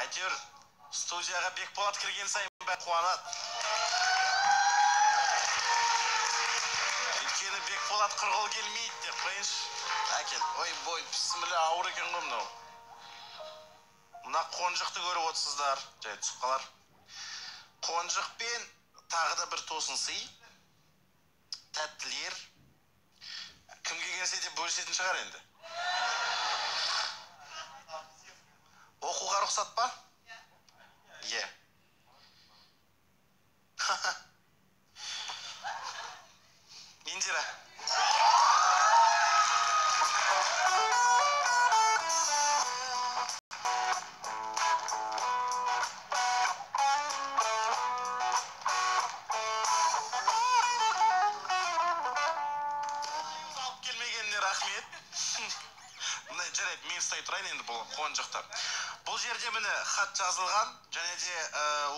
Әйтеуір студияға Бекболат кірген сайын бәрі қуанады. Өйткені Бекболат құр қол келмейді деп қояйыншы. Әкел. Ой, бой, бісміллә, ауыр екен ғой мынау. Мына қонжықты көріп отырсыздар. Жай түсіп қалар. Қонжық пен тағы да бір тосын сый. Тәттілер. Кімге келсе де бөлісетін шығар енді. Оқуға рұқсат па? Иә. Индира. Алып келмегеніне рахмет. Мына жарайды, мен ұстай тұрайын енді бұл қонжықты. Бұл жерде міне хат жазылған, және де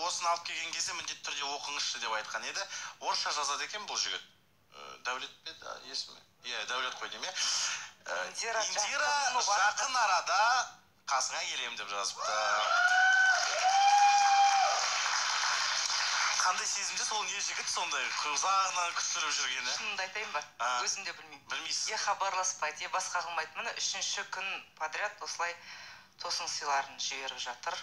осыны алып келген кезде міндетті түрде оқыңызшы деп айтқан еді. Орысша жазады екен бұл жігіт. Дәулет пе есімі? Иә, Дәулет қой деймін, иә. Индира, Индира, жақын арада қасыңа келемін деп жазыпты. Қандай сезімде сол не жігіт сондай ұзағынан күттіріп жүргені? Шынымды айтайын ба? Өзім де білмеймін. Білмейсіз. Е хабарласпайды, е басқа қылмайды. Міне 3-ші күн подряд осылай тосын сыйларын жіберіп жатыр.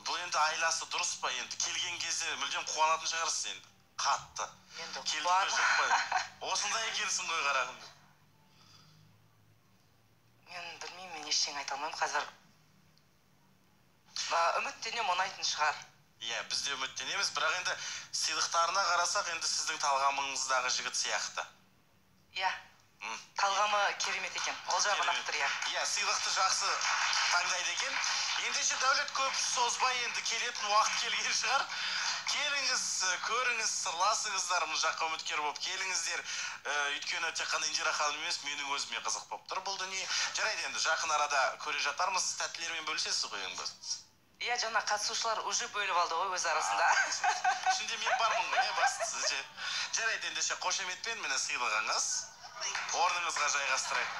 Бұл енді айласы дұрыс па енді? Келген кезде мүлдем қуанатын шығарсыз енді. Қатты. Енді келді ме жоқ па? Осындай екенсің ғой қарағым. Мен білмеймін, мен ештеңе айта алмаймын қазір. Үміттенемін, ұнайтын шығар. Иә, біз де үміттенеміз, бірақ енді сыйлықтарына қарасақ, енді сіздің талғамыңыздағы жігіт сияқты. Иә. Талғамы керемет екен. Ол жағы ұнап тұр, иә. Иә, сыйлықты жақсы таңдайды екен. Ендеше Дәулет, көп созбай енді келетін уақыт келген шығар. Келіңіз, көріңіз, сырласыңыздар, мына жаққа үміткер болып келіңіздер. Өйткені тек қана Индира ханым емес, менің өзіме қызық болып тұр бұл дүние. Жарайды, енді жақын арада көре жатармыз. Тәттілермен бөлісесіз ғой ең бастысы. Иә, жаңа қатысушылар уже бөліп алды ғой өз арасында. Ішінде мен бармын ғой, иә, бастысы. Жарайды, ендеше қошеметпен міне сыйлығыңыз. Орныңызға жайғастырайық.